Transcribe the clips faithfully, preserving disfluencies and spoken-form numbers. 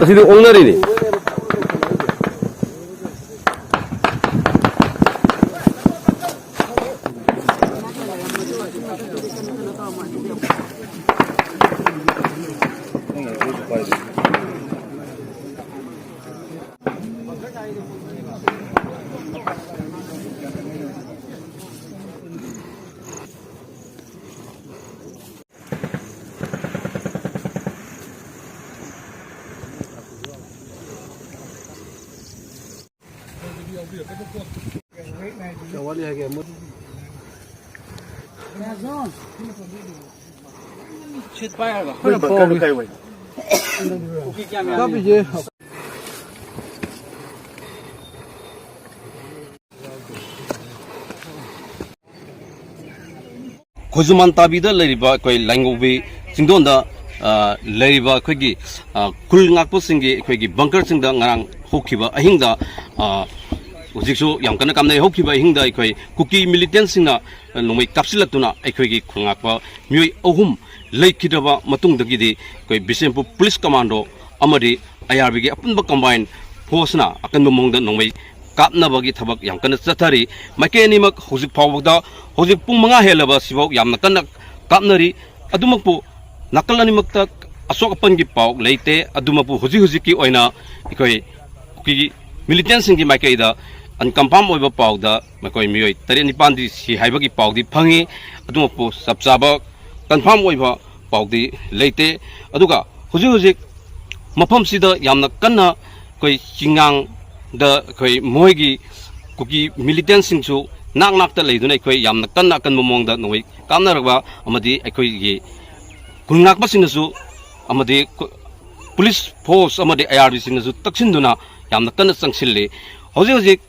ꯁꯤꯗꯤ ꯑꯣꯛꯅꯔꯤꯅꯤ꯫ ꯈꯣꯏꯖꯨꯃꯥꯟ ꯇꯥꯕꯤꯗ ꯂꯩꯔꯤꯕ ꯑꯩꯈꯣꯏ ꯂꯥꯏꯉꯧꯕꯤ ꯆꯤꯡꯗꯣꯟꯗ, ꯑ, ꯂꯩꯔꯤꯕ ꯑꯩꯈꯣꯏꯒꯤ, ꯑ, ꯈꯨꯜ ꯉꯥꯛꯄꯁꯤꯡꯒꯤ ꯑꯩꯈꯣꯏꯒꯤ ꯕꯪꯀꯔꯁꯤꯡꯗ ꯉꯔꯥꯡ ꯍꯧꯈꯤꯕ ꯑꯍꯤꯡꯗ, ꯑ, ꯍꯧꯖꯤꯛꯁꯨ ꯌꯥꯝ ꯀꯟꯅ ꯀꯥꯞꯅꯩ꯫ ꯍꯧꯈꯤꯕ ꯑꯍꯤꯡꯗ ꯑꯩꯈꯣꯏ ꯀꯨꯀꯤ ꯃꯤꯂꯤꯇꯦꯟꯁꯤꯡꯅ ꯅꯣꯡꯃꯩ ꯀꯥꯞꯁꯤꯜꯂꯛꯇꯨꯅ ꯑꯩꯈꯣꯏꯒꯤ ꯈꯨꯜ ꯉꯥꯛꯄ ꯃꯤꯑꯣꯏ ꯑꯍꯨꯝ ꯂꯩꯈꯤꯗ꯭ꯔꯕ ꯃꯇꯨꯡꯗꯒꯤꯗꯤ ꯑꯩꯈꯣꯏ ꯕꯤꯁꯦꯝꯄꯨꯔ ꯄꯨꯂꯤꯁ ꯀꯃꯥꯟꯗꯣ ꯑꯃꯗꯤ ꯑꯥꯏ ꯑꯥꯔ ꯕꯤꯒꯤ ꯑꯄꯨꯟꯕ ꯀꯝꯕꯥꯏꯟ ꯐꯣꯔꯁꯅ ꯑꯀꯟꯕ ꯃꯑꯣꯡꯗ ꯅꯣꯡꯃꯩ ꯀꯥꯞꯅꯕꯒꯤ ꯊꯕꯛ ꯌꯥꯝ ꯀꯟꯅ ꯆꯠꯊꯔꯤ꯫ ꯃꯥꯏꯀꯩ ꯑꯅꯤꯃꯛ ꯍꯧꯖꯤꯛ ꯐꯥꯎꯕꯗ, ꯍꯧꯖꯤꯛ ꯄꯨꯡ ꯃꯉꯥ ꯍꯦꯜꯂꯕ ꯁꯤꯐꯥꯎ ꯌꯥꯝꯅ ꯀꯟꯅ ꯀꯥꯞꯅꯔꯤ꯫ ꯑꯗꯨꯃꯛꯄꯨ ꯅꯥꯀꯜ ꯑꯅꯤꯃꯛꯇ ꯑꯁꯣꯛ ꯑꯄꯟꯒꯤ ꯄꯥꯎ ꯂꯩꯇꯦ꯫ ꯑꯗꯨꯃꯛꯄꯨ ꯍꯧꯖꯤꯛ ꯍꯧꯖꯤꯛꯀꯤ ꯑꯣꯏꯅ ꯑꯩꯈꯣꯏ ꯀꯨꯀꯤꯒꯤ ꯃꯤꯂꯤꯇꯦꯟꯁꯤꯡꯒꯤ ꯃꯥꯏꯀꯩꯗ ꯑꯟꯀꯟꯐꯥꯔꯝ ꯑꯣꯏꯕ ꯄꯥꯎꯗ ꯃꯈꯣꯏ ꯃꯤꯑꯣꯏ ꯇꯔꯦꯠ ꯅꯤꯄꯥꯟꯗꯤ ꯁꯤ ꯍꯥꯏꯕꯒꯤ ꯄꯥꯎꯗꯤ ꯐꯪꯉꯤ꯫ ꯑꯗꯨꯃꯛꯄꯨ ꯆꯞ ꯆꯥꯕ ꯀꯟꯐꯥꯔꯝ ꯑꯣꯏꯕ ꯄꯥꯎꯗꯤ ꯂꯩꯇꯦ꯫ ꯑꯗꯨꯒ ꯍꯧꯖꯤꯛ ꯍꯧꯖꯤꯛ ꯃꯐꯝꯁꯤꯗ ꯌꯥꯝꯅ ꯀꯟꯅ ꯑꯩꯈꯣꯏ ꯆꯤꯡꯉꯥꯡꯗ ꯑꯩꯈꯣꯏ ꯃꯣꯏꯒꯤ ꯀꯨꯀꯤ ꯃꯤꯂꯤꯇꯦꯟꯁꯤꯡꯁꯨ ꯅꯥꯛ ꯅꯥꯛꯇ ꯂꯩꯗꯨꯅ ꯑꯩꯈꯣꯏ ꯌꯥꯝꯅ ꯀꯟꯅ ꯑꯀꯟꯕ ꯃꯑꯣꯡꯗ ꯅꯣꯡꯃꯩ ꯀꯥꯞꯅꯔꯛꯄ ꯑꯃꯗꯤ ꯑꯩꯈꯣꯏꯒꯤ ꯈꯨꯜ ꯉꯥꯛꯄꯁꯤꯡꯅꯁꯨ ꯑꯃꯗꯤ ꯀꯨ-, ꯄꯨꯂꯤꯁ ꯐꯣꯔꯁ ꯑꯃꯗꯤ ꯑꯥꯏ ꯑꯥꯔ ꯕꯤꯁꯤꯡꯅꯁꯨ ꯇꯛꯁꯤꯟꯗꯨꯅ ꯌꯥꯝꯅ ꯀꯟꯅ ꯆꯪꯁꯤꯜꯂꯤ꯫ ꯍꯧꯖꯤꯛ ꯍꯧꯖꯤꯛ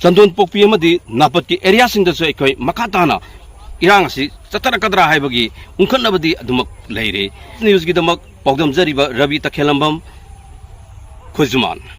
ꯆꯟꯗꯣꯟ ꯄꯣꯛꯄꯤ ꯑꯃꯗꯤ ꯅꯥꯄꯠꯀꯤ ꯑꯦꯔꯤꯌꯥꯁꯤꯡꯗꯁꯨ ꯑꯩꯈꯣꯏ ꯃꯈꯥ ꯇꯥꯅ ꯏꯔꯥꯡ ꯑꯁꯤ ꯆꯠꯊꯔꯛꯀꯗ꯭ꯔꯥ ꯍꯥꯏꯕꯒꯤ ꯎꯪꯈꯠꯅꯕꯗꯤ ꯑꯗꯨꯃꯛ ꯂꯩꯔꯤ꯫ ꯅ꯭ꯌꯨꯁꯀꯤꯗꯃꯛ ꯄꯥꯎꯗꯝꯖꯔꯤꯕ ꯔꯕꯤ ꯇꯈꯦꯂꯝꯕꯝ, ꯈꯣꯏꯖꯨꯃꯥꯟ꯫